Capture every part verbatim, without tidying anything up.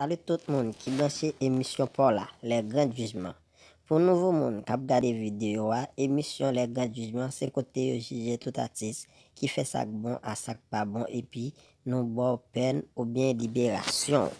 Salut tout moun ki branche emisyon pa w la, Les Grands Jugements. Pou nouvo moun k ap gade videyo a, emisyon Les Grands Jugements se kote yo jije tout atis ki fè sa k bon a sa k pa bon epi nou ba w pèn oubyen liberasyon w.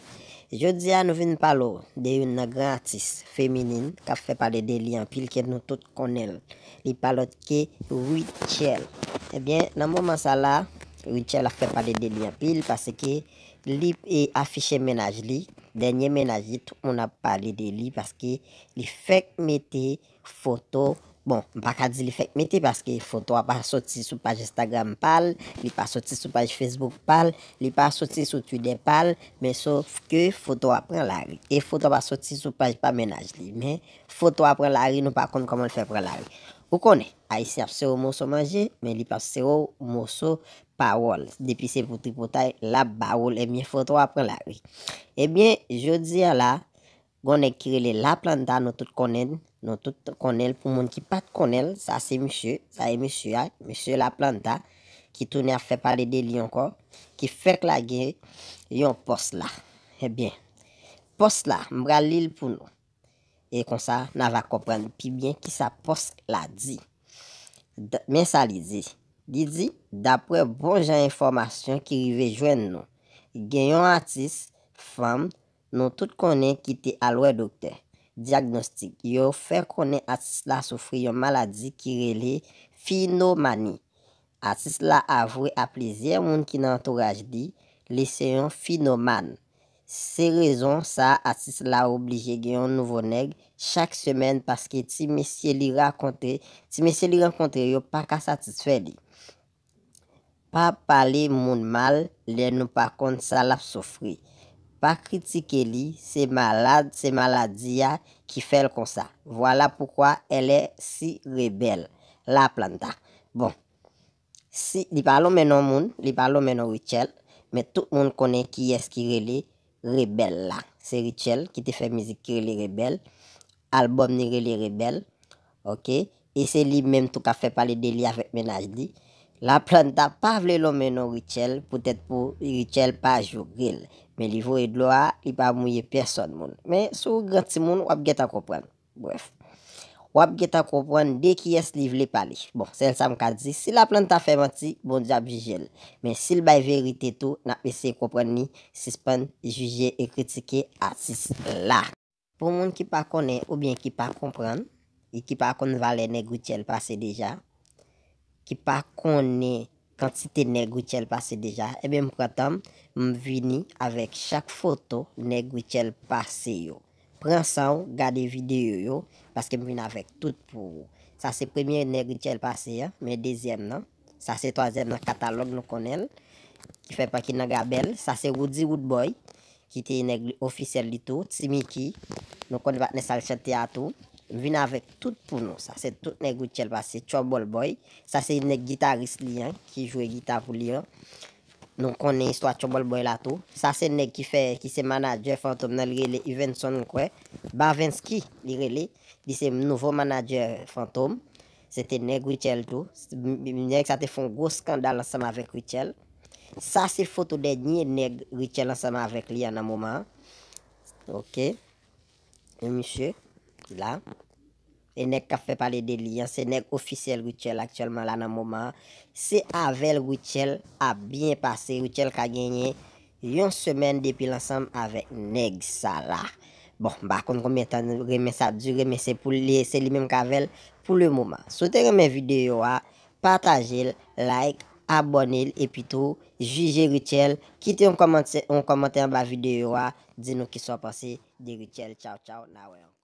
Jodi a nou vin pale w de youn nan gran atis feminin k ap fè pale de li anpil ke nou tout konnen l. Li pa lòt ke Rutshelle. Ebyen, nan moman sa la, Rutshelle ap fè pale de li anpil paske li e afiche mennaj li, dènye mennaj li, tout moun ap pale de li paske li fèk mete foto. Bon, m pa ka di li fèk mete paske foto a pa soti sou paj Instagram pa l, li pa soti sou paj Facebook pa l, li pa soti sou Twitter pa l, men sof ke foto a pran lari. E foto a pa soti sou paj pa mennaj li, men foto a pran lari, nou pa konn kòman l fè pran lari. Ou konnen, Ayisyen ap sere w moso manje, men li p ap sere w moso pawòl. Depi se pou tripotay, l ap ba w l, ebyen foto a pran lari. Ebyen, jodi a la, gon nèg ki rele Laplanta, nou tout konnen l, nou tout konnen l. Pou moun ki pa t konnen l, sa se misye, sa e misye a, misye Laplanta, ki tounen ap fè pale de li ankò, ki fèk lage yon pòs la. Ebyen, pòs la, m pral li l pou nou. E konsa, n a va konprann pi byen kisa pòs la di. D-, men sa li di. Li di, daprè bon jan enfòmasyon ki rive jwenn nou, gen yon atis fanm nou tout konnen ki te al wè doktè. Dyagnostik, yo fè konnen atis la soufri yon maladi ki rele finomani. Atis la avwe a plizyè moun ki nan antouraj li, li se yon finomàn. Se rezon sa atis la oblije gen yon nouvo nèg chak semèn paske ti mesye li rakontre, ti mesye li rankontre yo pa ka satisfè li. Pa pale moun mal lè nou pa konn sa l ap soufri. Pa kritike li, se malad, se maladi a ki fè l konsa. Vwala poukwa elle est si rebelle. Laplanta. Bon, si, li pa lonmen non moun, li pa lonmen non Rutshelle, men tout moun konnen kiyès ki rele Rebèl la. Se Rutshelle ki te fè mizik ki rele Rebèl. Albòm li rele Rebèl. Oke? E se li menm tou k ap fè pale de li avèk mennaj li. Laplanta pa vle lonmen non Rutshelle, poutèt pou Rutshelle pa joure l. Men li voye dlo a, li pa mouye pèsòn moun. Men si w gran timoun, w ap gentan konprann. Brèf. W ap gentan konprann de kiyès li vle pale. Bon, sèl sa m ka di, si Laplanta fè manti, Bondye ap jije l. Men si l bay verite tou, n ap eseye konprann li, sispann jije e kritike atis la. Pou moun ki pa konnen oubyen ki pa konprann, e ki pa konn valè nèg Rutshelle pase deja, ki pa konnen kantite nèg Rutshelle pase deja, ebyen m pran tan m, m vini avèk chak foto nèg Rutshelle pase yo. Pran san w, gade videyo yo, paske m vin avèk tout pou ou. Sa se premye nèg Rutshelle pase an, men dezyèm nan, sa se twazyèm nan katalòg nou konnen l, ki fè pati nan Gabèl, sa se Roody Roodboy, ki te nèg li ofisyèl li tou, Ti Micky, nou konn patnè sa l chante a tou. M vin avèk tout pou nou. Sa se tout nèg Rutshelle pase, Trouble Boy. Sa se nèg gitaris li an, ki jwe gita pou li an. Nou konnen istwa Trouble Boy la tou. Sa se nèg ki fè, ki se manadjè Fantom nan, li rele Yvenson, m kwè. Bavensky, li rele. Li se nouvo manadjè Fantom. Se te nèg Rutshelle tou. Nèg sa te fè yon gwo skandal ansanm avèk Rutshelle. Sa se foto dènye nèg Rutshelle ansanm avèk li an nan moman an. Oke. E misye la. E nèg k ap fè pale de li an, se nèg ofisyèl Rutshelle aktyèlman la nan moman an. Se avè l Rutshelle ap byen pase. Rutshelle ka genyen yon semèn depi l ansanm avèk nèg sa la. Bon, m pa konn konbyen tan renmen sa ap dire, men se pou li, se li menm k avè l pou le moman. Si w te renmen videyo a, pataje l, like, abòne l, epi tou, jije Rutshelle, kite yon kòmantè, yon kòmantè anba videyo a, di nou kisa w panse de Rutshelle. Tchaw, tchaw, n a wè ankò.